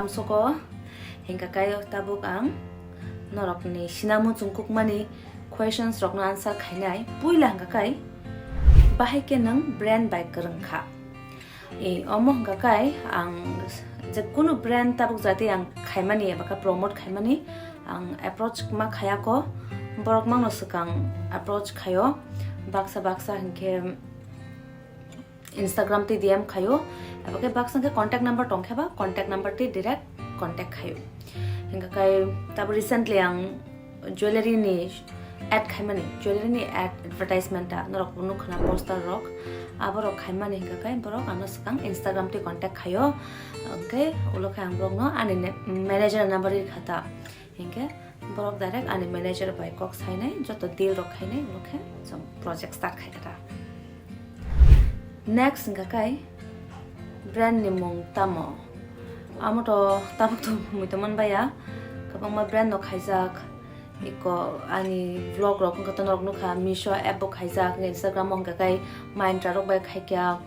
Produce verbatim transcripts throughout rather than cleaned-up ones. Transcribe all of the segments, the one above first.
Amsoko hingka kai tabuk ang norokni sinamo chungkukmani questions rokno answer khainai. Puila hingka kai bahai khe nwng brand bai kwrwng kha. E, omo hingka kai ang je kunu brand tabuk jati ang khaimani eba khe promote khaimani ang approach ma khayako. Borok mangno swkang approach khayo. Baksa baksa hinkhe Instagram twi D M khayo, abo khe baksa khe contact number tong khe ba contact number twi direct contact khayo. Hingka kai tabo recently ang jewellery ni ad khaimani, jewellery ni ad advertisement ta norok bo nukha na poster rok, abo rok khaimani hingka kai borok ano swkang Instagram twi contact khayo, hingke ulo khe ang borok no ani ne-, manager number ri kha ta. Hinkhe borok direct ani manager bai kok sainai, joto deal rok khainai, ulo khe chwng project start khai kha ta. Next hingka kai brand ni mung tamo? Amo to tabuk to mui to man baya, kwbangma brand no khaijak. Iko ani vlog rok wngkha to norok nukha, Meesho app bo khaijak, Instagram o hingka kai Myntra rok bai khaikha.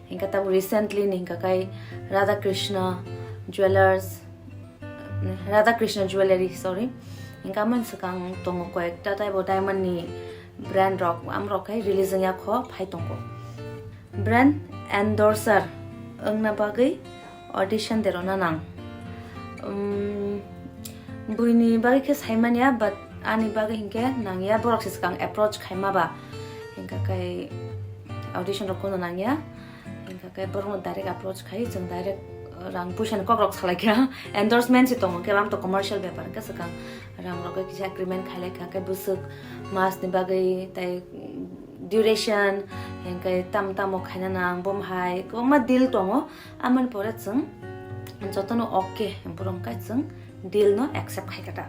Hingka tabuk recently ni hingka kai Radha Krishna Jewelers, Radha Krishna Jewellery, sorry. Hingka amoni swkang tongo koyekta taibo diamond ni brand rok, amrok khai release wngya kho phai tongo. Brand endorser wngna bagwi audition de rwna nang. Um, buini bagwi khe saimanya, but ani bagwi hinkhe nangya, borok se swkang approach khaima ba. Hingka kai audition rok kono nangya. Hingka khe borokno direct approach khai, chwng direct, uh, rang puisa ni kok rok salai kha. Endorsement se tongo, khe bam to commercial bepar, hingke swkang rang rok kisa agreement khailai kha, khe bwswk mas ni bagwi tei, mm, duration, hingke tam tamo khaina nang, bom hai kwbangma deal tongo. Amoni pore chwng jotono okay, borok khe chwng deal no accept khai kha ta.